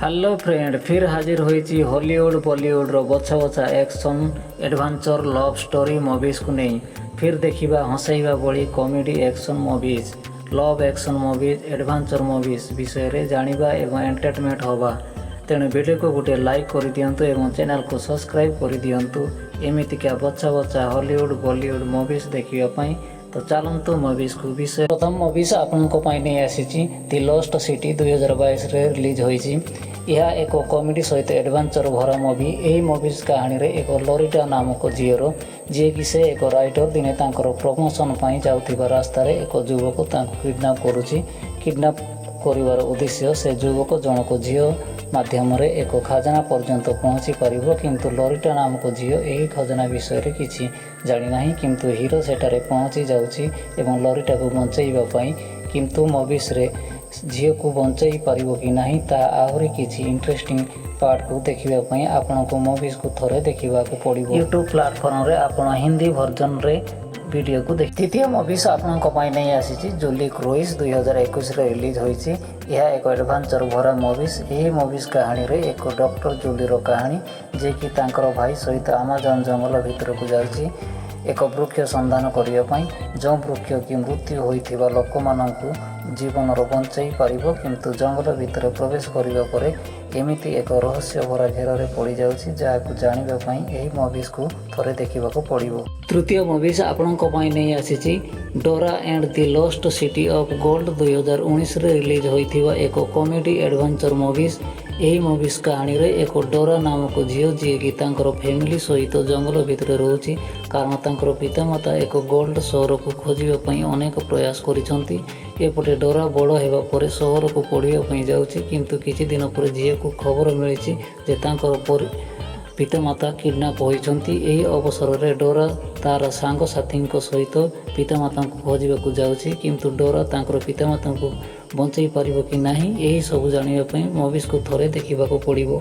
Hello friend, ଫିର୍ ହାଜିର ହୋଇଛି Hollywood ବଲିଉଡ଼ର ବଛା ବଛା ଆକ୍ସନ୍, ଆଡ଼ଭେଞ୍ଚର, ଲଭ୍ ଷ୍ଟୋରି ମୁଭିଜକୁ ନେଇ। ଫିର୍ ଦେଖିବା ହସେଇବା ଭଳି comedy action movies, love action movies, adventure movies ବିଷୟରେ ଜାଣିବା ଏବଂ ଏଣ୍ଟରଟେନମେଣ୍ଟ ହେବା। ତେଣୁ ଭିଡ଼ିଓକୁ ଗୋଟିଏ ଲାଇକ୍ କରିଦିଅନ୍ତୁ ଏବଂ ଚ୍ୟାନେଲକୁ ସବସ୍କ୍ରାଇବ୍ କରିଦିଅନ୍ତୁ ଏମିତିକା ବଛା ବଛା ହଲିଉଡ଼ ବଲିଉଡ଼ ମୁଭିଜ୍ ଦେଖିବା ପାଇଁ। ତ ଚାଲନ୍ତୁ ମୁଭିଜକୁ ବିଷୟ। ପ୍ରଥମ ମୁଭିଜ୍ ଆପଣଙ୍କ ପାଇଁ ନେଇ ଆସିଛି ଦି ଲଷ୍ଟ ସିଟି। 2022ରେ ରିଲିଜ୍ ହୋଇଛି। ଏହା ଏକ କମେଡି ସହିତ ଆଡ଼ଭେଞ୍ଚର ଭରା ମୁଭି। ଏହି ମୁଭିଜ୍ କାହାଣୀରେ ଏକ ଲରିଟା ନାମକ ଝିଅର, ଯିଏକି ସେ ଏକ ରାଇଟର। ଦିନେ ତାଙ୍କର ପ୍ରମୋସନ୍ ପାଇଁ ଯାଉଥିବା ରାସ୍ତାରେ ଏକ ଯୁବକ ତାଙ୍କୁ କିଡ଼ନାପ୍ କରୁଛି। କିଡ଼ନାପ୍ କରିବାର ଉଦ୍ଦେଶ୍ୟ, ସେ ଯୁବକ ଜଣକ ଝିଅ ମାଧ୍ୟମରେ ଏକ ଖଜାନା ପର୍ଯ୍ୟନ୍ତ ପହଞ୍ଚି ପାରିବ। କିନ୍ତୁ ଲରିଟା ନାମକ ଝିଅ ଏହି ଖଜାନା ବିଷୟରେ କିଛି ଜାଣିନାହିଁ। କିନ୍ତୁ ହିରୋ ସେଠାରେ ପହଞ୍ଚି ଯାଉଛି ଏବଂ ଲରିଟାକୁ ବଞ୍ଚେଇବା ପାଇଁ। କିନ୍ତୁ ମୁଭିଜରେ ଝିଅକୁ ବଞ୍ଚାଇ ପାରିବ କି ନାହିଁ, ତାହା ଆହୁରି କିଛି ଇଣ୍ଟରେଷ୍ଟିଂ ପାର୍ଟକୁ ଦେଖିବା ପାଇଁ ଆପଣଙ୍କୁ ମୁଭିଜକୁ ଥରେ ଦେଖିବାକୁ ପଡ଼ିବ। ୟୁଟ୍ୟୁବ୍ ପ୍ଲାଟଫର୍ମରେ ଆପଣ ହିନ୍ଦୀ ଭର୍ଜନରେ ଭିଡ଼ିଓକୁ ଦେଖି। ଦ୍ୱିତୀୟ ମୁଭିସ୍ ଆପଣଙ୍କ ପାଇଁ ନେଇ ଆସିଛି ଜୁଲି କ୍ରୁଇସ୍। 2021ରେ ରିଲିଜ୍ ହୋଇଛି। ଏହା ଏକ ଆଡ଼ଭେଞ୍ଚର ଭରା ମୁଭିସ୍। ଏହି ମୁଭିସ୍ କାହାଣୀରେ ଏକ ଡକ୍ଟର ଜୁଲିର କାହାଣୀ, ଯିଏକି ତାଙ୍କର ଭାଇ ସହିତ ଆମାଜନ ଜଙ୍ଗଲ ଭିତରକୁ ଯାଉଛି ଏକ ବୃକ୍ଷ ସନ୍ଧାନ କରିବା ପାଇଁ, ଯେଉଁ ବୃକ୍ଷ କି ମୃତ୍ୟୁ ହୋଇଥିବା ଲୋକମାନଙ୍କୁ ଜୀବନର ବଞ୍ଚାଇ ପାରିବ। କିନ୍ତୁ ଜଙ୍ଗଲ ଭିତରେ ପ୍ରବେଶ କରିବା ପରେ ଏମିତି ଏକ ରହସ୍ୟ ଭରା ଘେରରେ ପଡ଼ିଯାଉଛି, ଯାହାକୁ ଜାଣିବା ପାଇଁ ଏହି ମୁଭିସ୍କୁ ଥରେ ଦେଖିବାକୁ ପଡ଼ିବ। ତୃତୀୟ ମୁଭିସ୍ ଆପଣଙ୍କ ପାଇଁ ନେଇ ଆସିଛି Dora and the Lost City of Gold। 2019ରେ release ହୋଇଥିବା ଏକ କମେଡି ଆଡ଼ଭେଞ୍ଚର ମୁଭିସ୍। ଏହି ମୁଭିସ୍ କାହାଣୀରେ ଏକ ଡୋରା ନାମକ ଝିଅ, ଯିଏକି ତାଙ୍କର ଫ୍ୟାମିଲି ସହିତ ଜଙ୍ଗଲ ଭିତରେ ରହୁଛି, କାରଣ ତାଙ୍କର ପିତାମାତା ଏକ ଗୋଲ୍ଡ ସହରକୁ ଖୋଜିବା ପାଇଁ ଅନେକ ପ୍ରୟାସ କରିଛନ୍ତି। ଏପଟେ ଡୋରା ବଡ଼ ହେବା ପରେ ସହରକୁ ପଢ଼ିବା ପାଇଁ ଯାଉଛି। କିନ୍ତୁ କିଛି ଦିନ ପରେ ଝିଅକୁ ଖବର ମିଳିଛି ଯେ ତାଙ୍କର ପିତାମାତା କିଡ଼ନାପ୍ ହୋଇଛନ୍ତି। ଏହି ଅବସରରେ ଡୋରା ତାର ସାଙ୍ଗସାଥୀଙ୍କ ସହିତ ପିତାମାତାଙ୍କୁ ଖୋଜିବାକୁ ଯାଉଛି। କିନ୍ତୁ ଡୋରା ତାଙ୍କର ପିତାମାତାଙ୍କୁ ବଞ୍ଚାଇ ପାରିବ କି ନାହିଁ, ଏହି ସବୁ ଜାଣିବା ପାଇଁ ମୁଭିସ୍କୁ ଥରେ ଦେଖିବାକୁ ପଡ଼ିବ।